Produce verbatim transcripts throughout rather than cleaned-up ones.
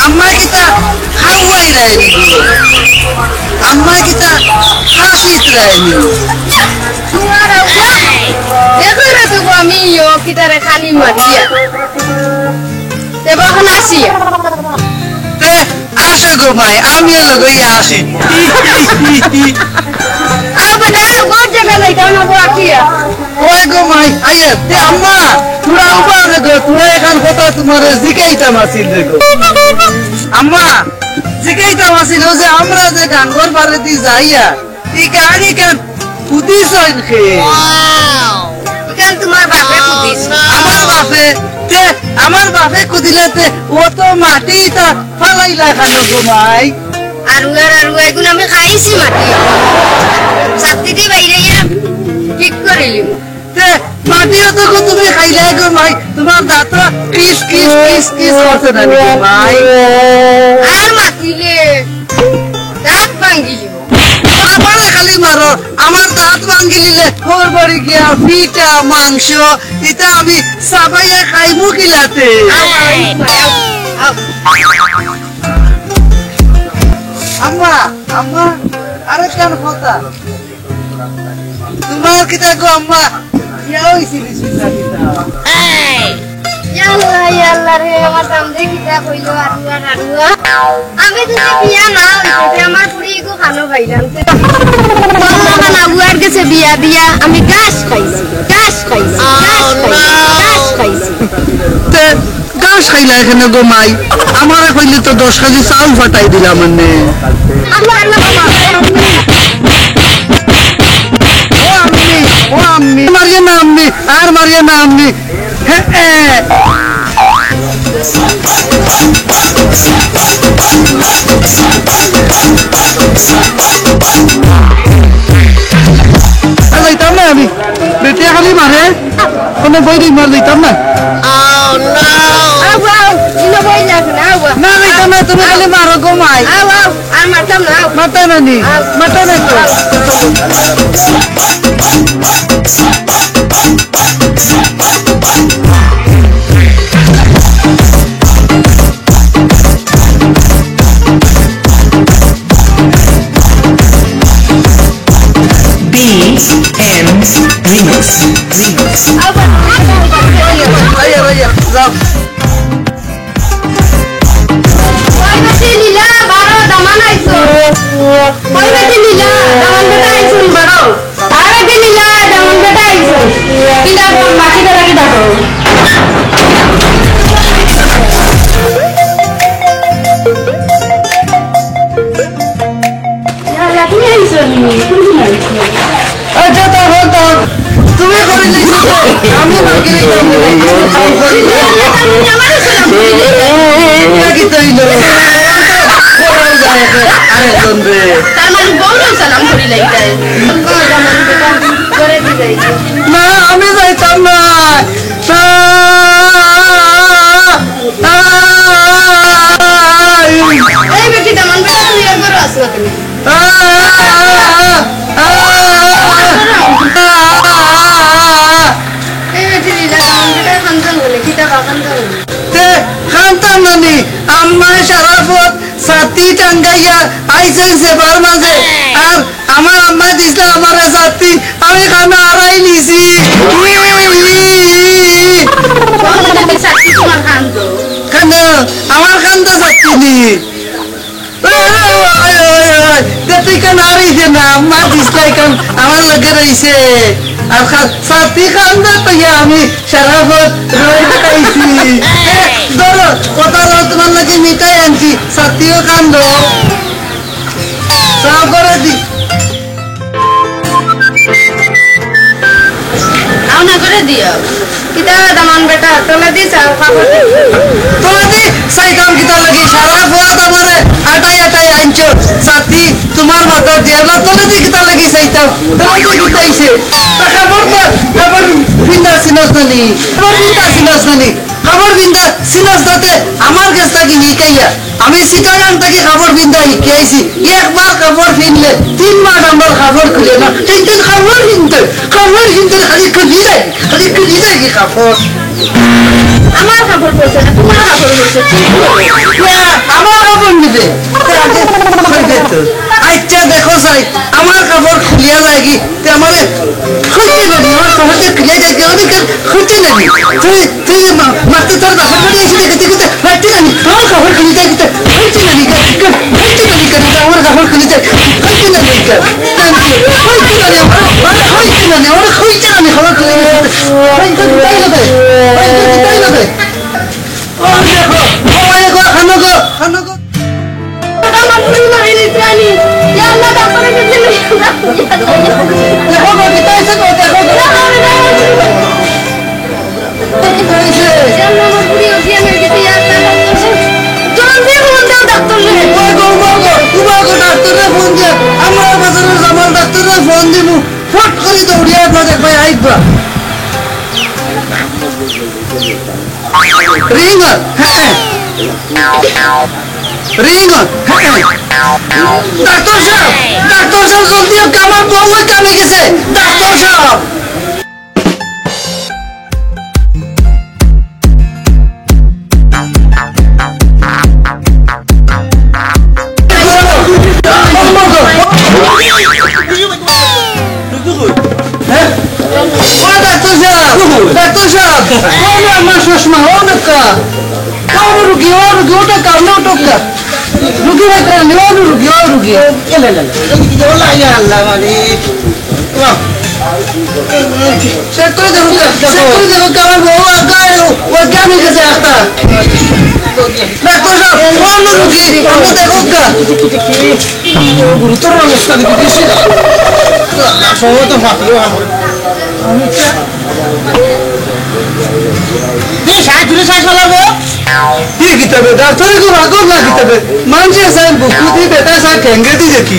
আম্মা কিতা খাওয়াই নাই নি? আম্মা কিতা হাসিত নাই নি? তোমার আব্বা, দেখো না তবু আমি ইয়ো কিতারে খালি মারিয়া। তে বাবা না আসিয়া। তে আসো গো মাই, আমিও লগই আসি। আব্বা না, গোট জায়গা নাই, কারণ আব্বা আটিয়া। ওই গো মাই, আইয়া, তে আম্মা, তোরা উবা রে গো, তোরা এখান কথা তোমারে জিকাইতাম আছিল রে গো। আম্মা, জিকাইতাম আছিল, ও যে আমরা যে গাঙ্গর পারেদি যাইয়া, ই গাড়ি কেন কুদিস অইন খে? কেন তোমার বাপে কুদিস? আমার বাপে, তে, আমার বাপে কুদিলে তে, ও তো মাটি তা ফালাইলা খানো গো মাই। আর উয়ার, আর উয়া, এগুন আমি খাইছি মাটি। সাত্তি দি বাইরে গিয়া ঠিক করিলিমু। তে, মাটিও তো গো তুমি খাইলাই গো মাই, তোমার দাঁত কিস কিস কিস কিস করছে না নি গো মাই? আর মাতিলে দাঁত ভাঙ্গিলিমু। আমারে খালি মারো, আমার দাঁত ভাঙ্গিলিলে হর বাড়ি গিয়া পিঠা, মাংস, ইতা আমি সাবাইয়া খাইমু কিলাতে। আম্মা, আম্মা, আরেকখান কথা। তোমার কিতা গো আম্মা? বিয়া হইছিল সুজা কিতা? ইয়া আল্লাহ, ইয়া আল্লাহ রে, আমার দাম দে কিতা কইলো, আরুয়া, আরুয়া। আমি যদি বিয়া না হইতো, তে আমার পুরি ইগু খানো পাইলাম। আল্লাহ খান আবুয়ার গেছে বিয়া দিয়া, আমি গাছ খাইছি, গাছ খাইছি, গাছ খাইছি, গাছ খাইছি। তে গাছ খাইলা এখানে গো মাই, আমারে কইলে তো দশ কেজি চাউল ফাটাই দিলাম মানে। ও আম্মি, ও আম্মি, মারিয়া না আম্মি, আর মারিয়া না আম্মি। হে, এ। আর যাইতাম না আমি, বেটিয়ে খালি মারে। কোনো বই দিক মার দিতাম না। আও, আও, ইনো বই না, না, আও। না, দিতাম না, তুমি খালি মারো গো মাই। আও, আও, আর মারতাম না, আও। মারতাম না নি? আও। মারতাম না তো। B M Remix, Remix. আইয়া, আইয়া, যাও। কই বেটি লীলা, বারো, দামান আইছো। কই বেটি লীলা, দামান বেটা আইছুন, বারো। আরে বেটি লীলা, দামান বেটা আইছো। কিলা গো, মাটি ধরা কিলা গো? ইয়া, ইয়া, তুমি আইছো নি? কোন দিন আইছো? আচ্ছা, তখন তো তুমি করিলিছো তো। আমি বাকি রইলাম। আমি কাম করি না। তুমি আমারে সালাম করিলে। ইয়া কি তাই না? কোথাও যায় আরেকজন রে। তার মানে বউরে সালাম করিলাই তাই। না, আমি যাইতাম না। না। এই বেটি, দামান বেটা, তুই একবার আস না কেন? এই বেটি, লীলা, দামান বেটা, কান্দন বলে, কিতা বা কান্দন বলে? তে, কান্দন নানি, আম্মায় সারা পথ ছাতি টাঙ্গাইয়া আইছইন সেবার মাঝে, আর আমার আম্মায় দিছলা আমারে ছাতি, আমি কানো আড়াই নিছি। ছাতি তোমার কান্দো? কেন? আমার কান্দো ছাতি নি। ওই, ওই, ওই, ওই, ওই, তে তুই কেন আড়াই দে না? আম্মা দিছলা কেন আমার লগে রইছে। আর খা-, ছাতি কান্দো তো ইয়া আমি সারা পথ রই খাইছি। এ, ধরো, কথা হলো তোমার লাগি মিঠাই আনছি, ছাতিও কান্দো। চা করে দি। আও না করে দিও। কিতা দামান বেটা, তলে দি চাও, খাবো দি। তলে দি চাইতাম কিতা লাগি? সারা পথ আমারে আটাই আটাই আনছো। ছাতি তোমার মাথা দিয়া না, তলে দি কিতা লাগি চাইতাম? তলে দি কিতা আইছে? তা খাবার তো, খাবার পিন্দা চিনস না নি? খাবার পিন্দা চিনস না নি? খাবার পিন্দা সিনাস তাতে আমার গেছ থাকি হিকাইয়া। আমি সিটাগাং থাকি কাপড় পিন্দা হিকিয়া আইছি। একবার কাপড় পিনলে তিন মাস আমার কাপড় খুলে না। তিন দিন কাপড় পিনতে, কাপড় পিনতে খালি খুলি যায়, খালি খুলি যায় কি কাপড়। আমার কাপড় পরছে না, তোমার কাপড় পরছে। ইয়া, আমার কাপড় নিবে। আচ্ছা, দেখো যাই, আমার কাপড় খুলিয়া যায় কি? তে আমারে খুলতে নানি, আমার কাপড় খুলিয়া যায় কি? আমি কার খুলতে নানি। তুই, তুই মা-, মারতে তোর বাপের বাড়ি এসে দেখে তুই কোথায়? মারতে নানি, আমার কাপড় খুলে যায় কোথায়? খুলতে নানি, খুলতে নানি, আমার কাপড় খুলে যায়। খুলতে নানি, খুলতে নানি, আমার, আমার খুলতে নানি, আমার খুলতে নানি, খবর খুলে গেছে। ভাই, তো দিতাই হবে, ভাই, তো দিতাই হবে। ও দেখো, ও ভাই গো, খানো গো, খানো গো। আমার বুড়ি মারি দিছে আনি। ইয়া আল্লাহ, ডাক্তারের কাছে নিয়ে যাও। দেখো গো, দিতাই আছে গো, দেখো গো। জলদি ফোন দাও ডাক্তাররে। ওই গো, ওই গো, ওই গো, ডাক্তাররে ফোন দে। আমরা বাজারর জামাল ডাক্তাররে ফোন দিমু। ফট করি দৌড়িয়া আইবা, দেখবায় আইবা। রিং। হ্যাঁ। রিং। হ্যাঁ। ডাক্তার সাব, ডাক্তার সাব, জলদি আউক্কা, আমার বউ ওই কামে গেছে। Doctor sub. হ্যাঁ? ও ডাক্তার সাব, ডাক্তার সাব, ও আমার চশমা, ও ডাক্তার, ও রুগী, ও রুগী, ওটা কামড়ে, ওটা রুগী ভাই, ও রুগী, ও রুগী। এ, লে, লে, লে। ও লা, ইয়া আল্লাহ, মানে, বাহ। চেক করে দেখো, চেক করে দেখো, আমার বউ আজ্ঞা, অজ্ঞান হয়ে গেছে একটা। ডাক্তার সাব, ও আমার রুগী, আপনি দেখো, গুরুতর অবস্থা দেখি দিছি। আল্লাহ, সব তো ফাটিয়ে আমার। কি সাহায্য সাহায্য লাগবো? কি কিতাবে? ডাক্তারে তো রাখো না কিতাবে। মানছে সাহেব, বুকুদি বেটা সাহেব ঠেঙ্গে দি দেখি।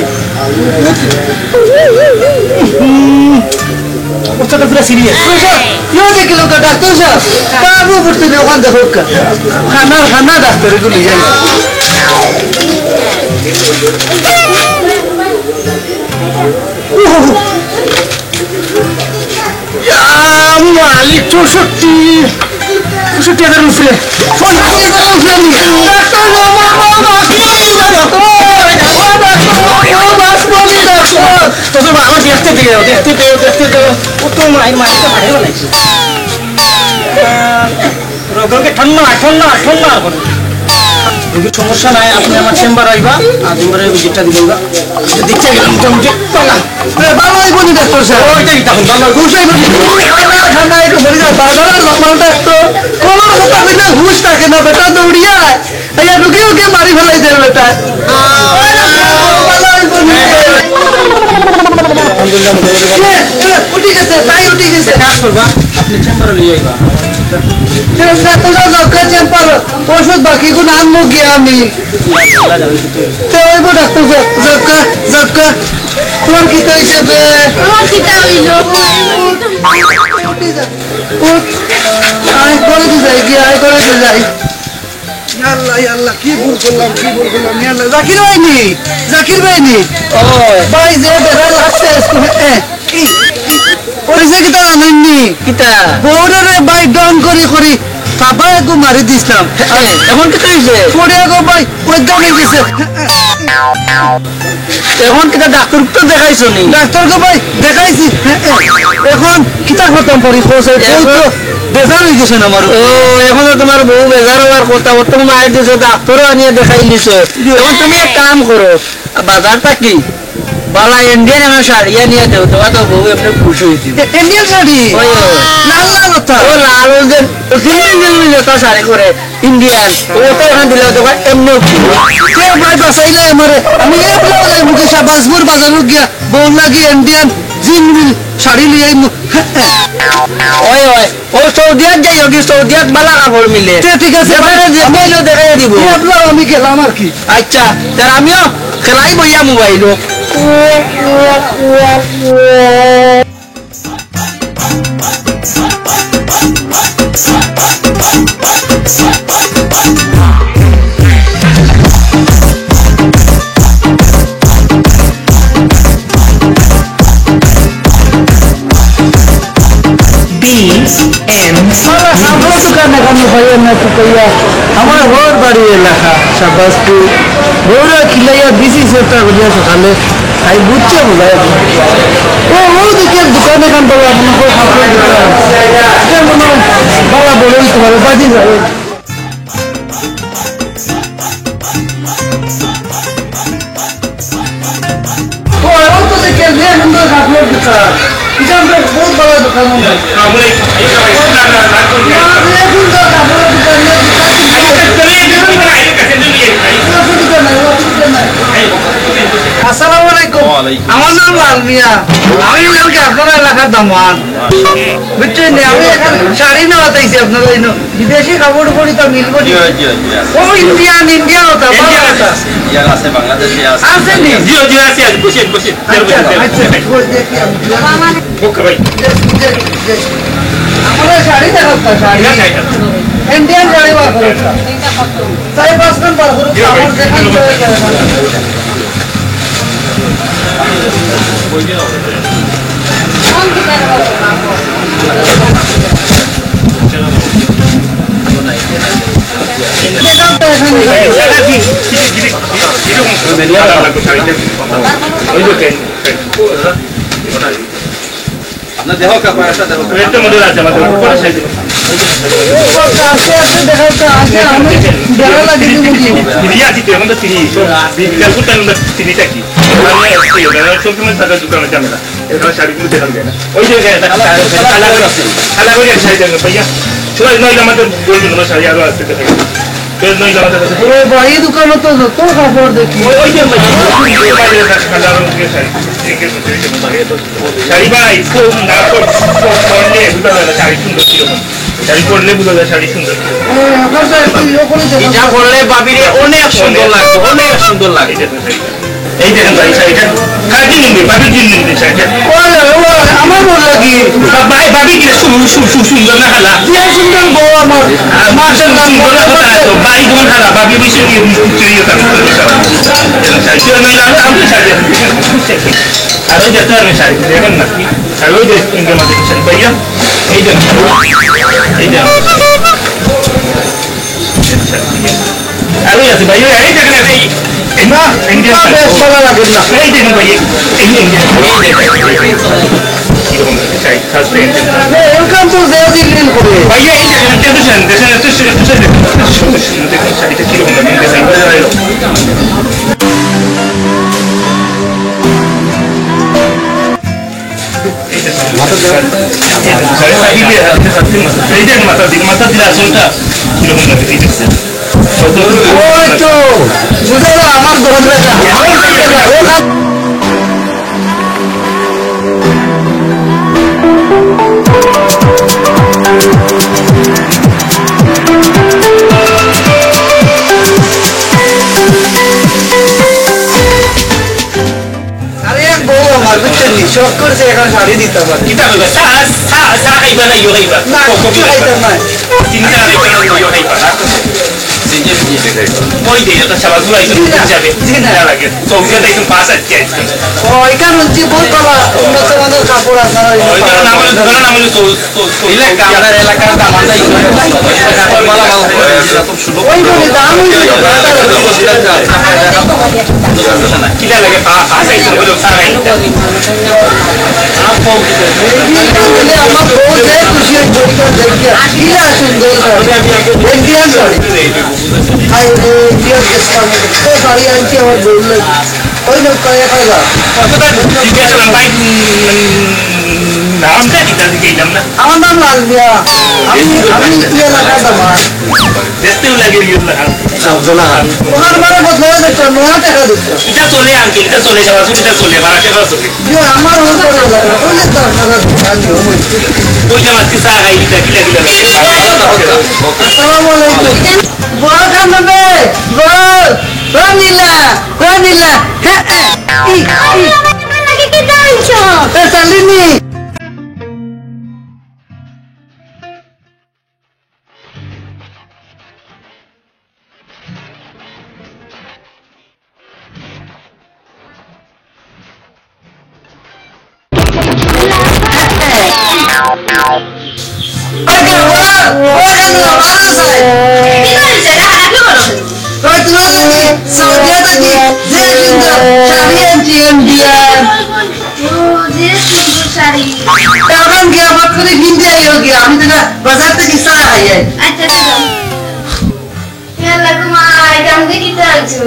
হুম, অবস্থা তো পুরা সিরিয়াস। ইয়ে দেখি লোক ডাক্তার সাহেব, কাবু করতে নেই, ওখান দেখো কা। খানা, খানা ডাক্তারে গুলি যায়। ইয়া মালিক, চৌষট্টি, চৌষট্টি হাজার উপরে। পঞ্চাশ হাজার উপরে নি। ডাক্তার, ও বাবা, বাবা, বাবা, ও ডাক্তার, ও বাবা, ডাক্তার। তোদের বাবা দেখতে দিও, দেখতে দিও, দেখতে দিও। ও তো মায়ের মায়ের তো মায়ের বানাইছে। রোগীকে ঠান্ডা, ঠান্ডা, ঠান্ডা করে। রোগীর সমস্যা নাই, আপনি আমার চেম্বার আইবা, আর চেম্বারে ভিজিটটা দিবেন বা। আচ্ছা, দেখছি আগে মোটামুটি পালা। এ, ভালো হইব নি ডাক্তার সাহেব? ওইটাই তখন ভালো। হুশ হইব নি? ঠান্ডা, ঠান্ডা একটু ভরে যায়। বাজারে নরমাল ডাক্তার, কোনো কথা বললে হুশ থাকে না, বেটা দৌড়িয়া। এই রুগী ওকে মারি ফেলাই দেয় বেটা। ভালো হইব নি? এ, এ, উঠি গেছে, তাই উঠি গেছে। কাজ করবা, আপনি চেম্বারে নিয়ে আইবা। ডাক্তার সাহেব, যাক্কা চেম্বার, ওষুধ বাকি গুণ আনবো গিয়া আমি। তে ওই গো ডাক্তার সাহেব, যাক্কা, যাক্কা। তোমার কিতা হইছে বে? আমার কিতা হইল? উঠ, আয় করে দি যাই, গিয়া আয় করে দি যাই। ইয়া আল্লাহ, ইয়া আল্লাহ, কি ভুল করলাম, কি ভুল করলাম, ইয়া আল্লাহ। জাকির ভাই নি, জাকির ভাই নি। ও। ভাই যে বেড়া লাগছে, এ, এ, কি? পরিচয় কিতা জানেননি? কিতা? বউরে রে ভাই ডং করি করি, থাবা একটু মারি দিছিলাম। এ, এখন কিতা হইছে? পড়ে গো ভাই, অজ্ঞান হয়ে গেছে। এখন কিতা ডাক্তার তো দেখাইছো নি? ডাক্তার গো ভাই, দেখাইছি। এখন কিতা করতাম পারি, কও চাই, বউ তো এখন বেজার হয়ে গেছে না আমার। ও, এখন তো তোমার বউ বেজার হওয়ার কথা, ও তুমি মায়ের দিছো, ডাক্তারও আনিয়া দেখাই নিছো। এখন তুমি এক কাম করো, বাজার থাকি বালা ইন্ডিয়ান এখন শাড়ি আনিয়া দেও, তোমার তো বউ এমনি খুশি হয়েছে। এ-, ইন্ডিয়ান শাড়ি? ওই, ওই। লাল লাল ওটা? ও লাল, ওই যে, ও তিন দিন যেটা শাড়ি করে, ইন্ডিয়ান, ও তো এখন দিলে তো এমনিও কি? কে ভাই বাঁচাইলে আমারে? আমি এ ব্লাউজ আর মুখে শাহবাজপুর বাজারও গিয়া বউর লাগি ইন্ডিয়ান জিন মিল শাড়ি লই আইমু। ওই, ওই, ও সৌদিয়াত যাই হোক, সৌদিয়াত বালা কাপড় মিলে। তে ঠিক আছে, যেখানে ভাই, যে আমি পাইলো দেখাই দিব। এ ব্লাউজ আমি গেলাম আর কি। আচ্ছা, তার আমিও খেলাই বইয়া মোবাইল। আমি পাইয়া না তো পাইয়া, আমার ঘর বাড়ি এলাকা, শাবাশপুর। বউরা খিলাইয়া দিছি সেটা করিয়া সকালে, তাই বুঝছে বোধ হয়। ও, ও দেখে দোকানে কান পাবো, আপনার কাপড়ের দোকান। এটা মনে হয় বাবা বলে দিতে পারে, বাজি যাবে। ও, এখন তো দেখি যে সুন্দর কাপড়ের দোকান। এটা আমরা বহুত বড় দোকান হবে। না, যে সুন্দর কাপড়ের দোকান, না, দোকান। অসুবিধা নাই, অসুবিধা নাই। আসসালামু আলাইকুম। ওয়ালাইকুম। আমার নাম লাল মিয়া। আমি কালকে আপনার এলাকার দামান। বুঝছেন নি? আমি এখন শাড়ি নেওয়া চাইছি আপনার জন্য। বিদেশি কাপড় পরি তো মিলবো নি। জি, জি, জি। ও ইন্ডিয়ান, ইন্ডিয়ান হতা, ইন্ডিয়ান বাংলা হতা। ইন্ডিয়ান আছে, বাংলাদেশি আছে। আছে নি? জি, জি, আছে, আছে। বসেন, বসেন। আচ্ছা, আচ্ছা, আচ্ছা। ওই দেখি আমি। ওকে ভাই। জি, জি, জি। আমরা শাড়ি দেখাও তো, শাড়ি। না, শাড়ি না। ইন্ডিয়ান শাড়ি বার করো। চার পাঁচখান বার করো, জি, ভাই। কাপড় দেখান, জি, ভাই। আপনার দেহ কাপড় একটা দেহ। একটা মডেল আছে আমাদের উপরে সাইডে। আস্তে আস্তে দেখা যাচ্ছে, আগে আমি দেখা লাগে যে বুঝি। ফিরিয়ে আসি তো, এখন তো ফিরি। বিদ্যাপুর টাইম আমরা ফিরি থাকি। আমি আসছি, ওখানে সবসময় তাদের দোকানে ঝামেলা। এখানে শাড়িগুলো দেখানো যায় না। ওই যে এখানে একটা কালা, কালা করে আছে। কালা করে একটা শাড়ি দেখো, ভাইয়া। সবাই নইলে আমাদের বলবেন, আমার শাড়ি আরো আছে, দেখা যাবে। বেশ নইলে আমাদের কাছে। ও ভাই, এই দোকানে তো যত কাপড় দেখি। ওই, ওই যে ভাই, ওই যে ভাই, একটা কালা রঙের শাড়ি। শাড়ি ভাই, কোন না কোন, কোন পরলে বুঝা যায় না শাড়ি সুন্দর কিরকম। শাড়ি পরলে বুঝা যায় শাড়ি সুন্দর কিরকম। ও, এখন তো একটু ইয়ে করে দেখো। এটা পরলে ভাবিরে অনেক সুন্দর লাগবে, অনেক সুন্দর লাগে। এই দেখেন ভাই, শাড়িটা কার জন্য নিবি? ভাবির জন্য নিবি শাড়িটা? ওরে, ও আমার বউ লাগি। বা-, ভাই, ভাবি কি সু-, সু-, সু-, সুন্দর না খালা? যে সুন্দর বউ আমার। আর মা সুন্দর, সুন্দর না কথা তো। ভাই তোমার খালা, ভাবি বেশি নিয়ে বিস্কুট চুরি করতাম। শাড়ি তো আমি লাল, আমি তো শাড়ি। আর ওই দেখতে পারবেন শাড়ি, দেখেন না। আর ওই যে ইনকাম আছে শাড়ি, ভাইয়া। এই দেখেন। এই দেখেন। আরো আছে ভাই, ওই, এই দেখেন, এই, এই, না, ইন্ডিয়ান না, শাড়ি। বেশ ভালো লাগে না। এই দেখেন ভাই, এই, এই ইন্ডিয়ান শাড়ি, এই দেখেন। কিরকম লাগে শাড়ি, first time। না, এরকম তো যে দিন দিন করে। ভাই, এই দেখেন, দেখেন, দেখেন, দেখেন, দেখেন, দেখেন, শাড়িটা কিরকম লাগে, দেখেন। এই যে মাথা দিলে, এই যে মাথা দিলে, মাথা দিলে আসলটা কিরকম লাগে, এই যে। ওই তো, বুঝা গেল আমার দোকান। আরে এক বউ আমার, বুঝছেন নি? শখ করছে এখন শাড়ি দিতে পারে। কিতা কইবা? চা, চা, চা খাইবা না, ইয়ো খাইবা? না, কিচ্ছু খাইতাম না। চিনি খাইবা না, ইয়ো খাইবা না। ওই যে, এটা শালা জুলাই তো জি না, যাবে। জি না। না লাগে। তো ওকে তো একটু পাঁচ আজকে আজকে। ও, এখানে হচ্ছে বহুত ভালো উন্নত মানের কাপড় আপনারা ওই ওই দোকানে নাম হলো, দোকানের নাম হলো তো, তো, তো, এলাকা, আপনার এলাকার দাম আছে। ওই বলে দাম হইলে কিলা লাগে? পা-, পাঁচ আজকে বলে, চা খাই। আমার বউ যে খুশি হয়ে বলতে দেখে, কিলা সুন্দর শাড়ি। ইন্ডিয়ান শাড়ি। হাই রে, ইন্ডিয়ান শাড়ি। তো শাড়ি আনছি আমার বউর লাগি। ওই লোক কয় এক হাজার। জিজ্ঞাসা করলাম, ভাই, উম, নামটা কি? তাহলে কি এই নাম না? আমার নাম লাল মিয়া। আমি, আমি ইয়ে লাগাই দাম। দেখতেও লাগে ইয়ে লাগান। ওখানে মানে বদলে যাচ্ছে, নয়া টাকা দিচ্ছে। এটা চলে আঙ্কেল, এটা চলে, সরাসরি এটা চলে, ভাড়া টাকা চলে। যে আমার উপরে লাগে, ওই যে তার টাকা দিচ্ছে, আমি ওই। ওই যে আজকে চা খাই, এটা কিলা কিলা লাগে। আসসালামু আলাইকুম। বড় খান হবে, বড়। ও নীলা, ও নীলা। হ্যাঁ, হ্যাঁ। ই, ই। লাগে কি জানছো? এ, চালিনি। আচ্ছা,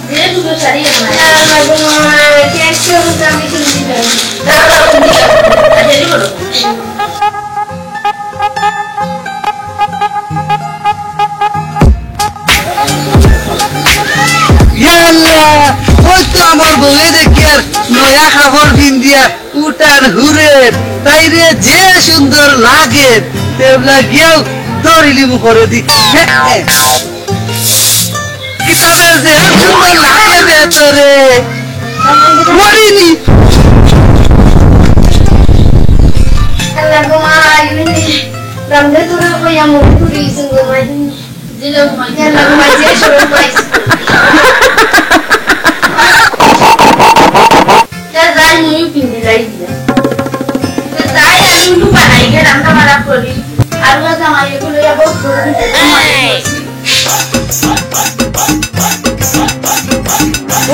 ধীরে সুস্থে সারি না। না, না, না, না, কে একটু আমি কিনতে পারি। আচ্ছা, এই বলো। ইয়া আল্লাহ, ওই তো আমার বউয়ে দেখি আর নয়া কাপড় পিন্দিয়া উঠান হুরের, তাইরে যে সুন্দর লাগে, তেবলা গিয়াও ধরিলিমু করে দি। কিতাবে যে সুন্দর লাগে রে তোরে। মরিনি। আল্লাহ গো মা, আইনি। রামদে তোরে কইয়া মুখ ঘুরি সুন্দর মাই। দিলে ঘুমাই। আল্লাহ গো মা, যে শরম পাইছি। তা যাই মুই পিন্দি লাই দিলে। তা যাই আমি উঠু বানাই গেলাম না মারা করি। আর ওরা জামাই এগুলো ইয়া বহুত করে দিতে।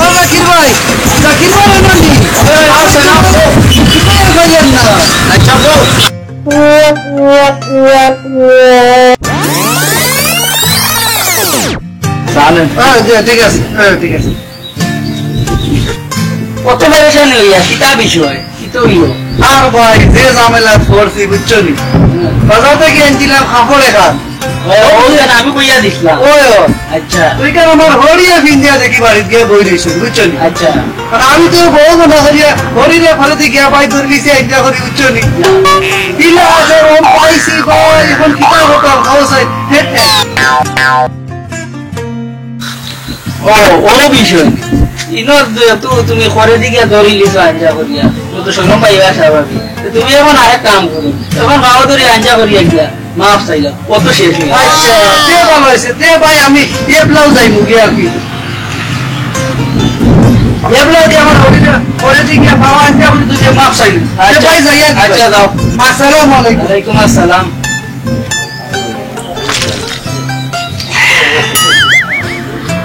ও জাকির ভাই, জাকির ভাই, ওই নানি। ওই, আসো না। কি ভাই বললেন না? আচ্ছা, বল। জানেন। হ্যাঁ, জি, ঠিক আছে। হ্যাঁ, ঠিক আছে। কত পেরেশানি হইয়া, কিতা বিষয়? কিতা হইল? আর ভাই, যে ঝামেলা পড়ছি, বুঝছো নি? বাজার থেকে আনছিলাম কাপড় এখান। ও, ও, ওই যে আমি কইয়া দিছিলাম। ওই, ও। আচ্ছা। তুই কেন আমার হরিয়া ফিন্দিয়া দেখি বাড়িত গিয়া বই রইছি, বুঝছো নি? আচ্ছা। আর আমি তো বউ মনে করিয়া হরিরে ঘরে দিয়ে গিয়া ভাই তোর নিচে একটা করি, বুঝছো নি? ইলা আছে, রম পাইছি ভাই, এখন কিতা হতাম, খাওয়া চাই। ও, ও বিষয়। ইনো তু-, তুমি করে দিকে ধরি লিছো আঞ্জা করিয়া। ও তো শরম পাইবা স্বাভাবিক। তো তুমি এখন আরেক কাম করো। এখন বাবা ধরি আঞ্জা করিয়া গিয়া মাফ চাইলাম। ও তো শেষ হয়ে গেল। আচ্ছা, তে ভালো হয়েছে। তে ভাই আমি এ ব্লাউজ আইমু গিয়া আর কি। এ ব্লাউজ আমার হরিটা, করে দিকে বাবা আঞ্জা করি তুই মাফ চাইলি। তে আচ্ছা। ভাই যাই আর কি। আচ্ছা, যাও। আসসালামু আলাইকুম। ওয়ালাইকুম আসসালাম।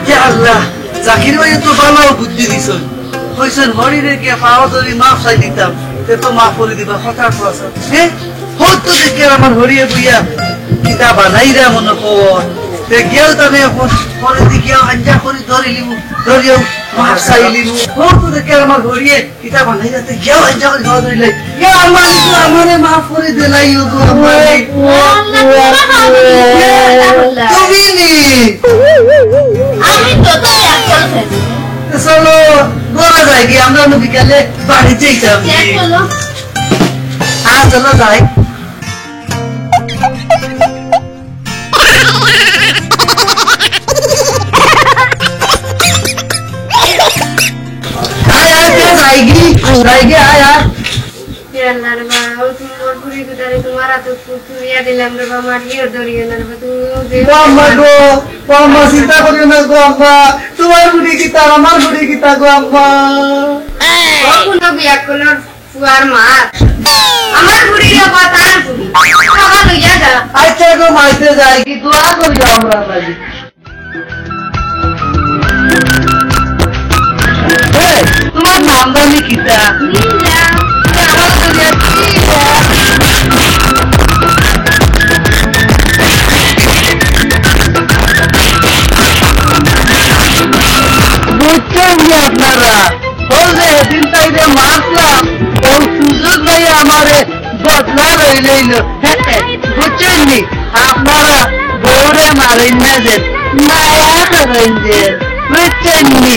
ইয়া আল্লাহ, জাকির ভাই তো ভালো বুদ্ধি দিছইন। কইছইন, "হরিরে কে পাও ধরি মাফ চাই দিতাম, তে তো মাফ করি দিবা, কথা তো আছে।" হে? হত তো দেখি আমার হরিয়ে বইয়া কিতা বানাইরা মনে কর। তে গিয়াও তানে এখন, পরে দি গিয়াও আঞ্জা করি ধরি লিমু, ধরিয়াও মাফ চাই লিমু। হত তো দেখি আমার হরিয়ে কিতা বানাই যাতে গিয়া আইজা করি খাওয়া ধরিলাই। ইয়া আল্লাহ, ই তো আমারে মাফ করি দিলাই, ও গো আল্লাহ। আল্লাহ, তুমি মাফ করি দিলাই। তুমি নি? আমি তো তাই আক্কল ফেলি। তো চলো, ঘরে যাই কি, আমরা অন্য বিকালে বাড়ি যাইতাম। চলো। হ্যাঁ, চলো যাই। আয়, আয়, কে যাইগি? যাইগি, আয়, আয়। এ আল্লাহ রে বাবা, ও তুমি মোর বুড়ি গুতারে তোমার হাতে তুলিয়া দিলাম রে বাবা, মারিও ধরিও না রে বাবা, তুমি ও যে ও আম্মা গো, ও আম্মা চিন্তা করিও না গো আম্মা, তোমার বুড়ি কিতা, আমার বুড়ি কিতা গো আম্মা। ও কোনো বিয়া করলো ফুয়ার মা। আমার বুড়ি রে বাবা, তার বুড়ি। বাবা লইয়া যা। আচ্ছা গো, মাইতে যাই কি, দোয়া করিও আমরা লাগি। এই, তোমার নাম জানি কিতা? নীলা। আমার তো দেখি। বুঝছেন নি আপনারা? বললে এদিন তাইলে মারলাম, ও সুযোগ লইয়া আমারে বদলা লই লইল। বুঝছেন নি? আপনারা বউরে মারেন না যে, মায়া করেন যে। বুঝছেন নি?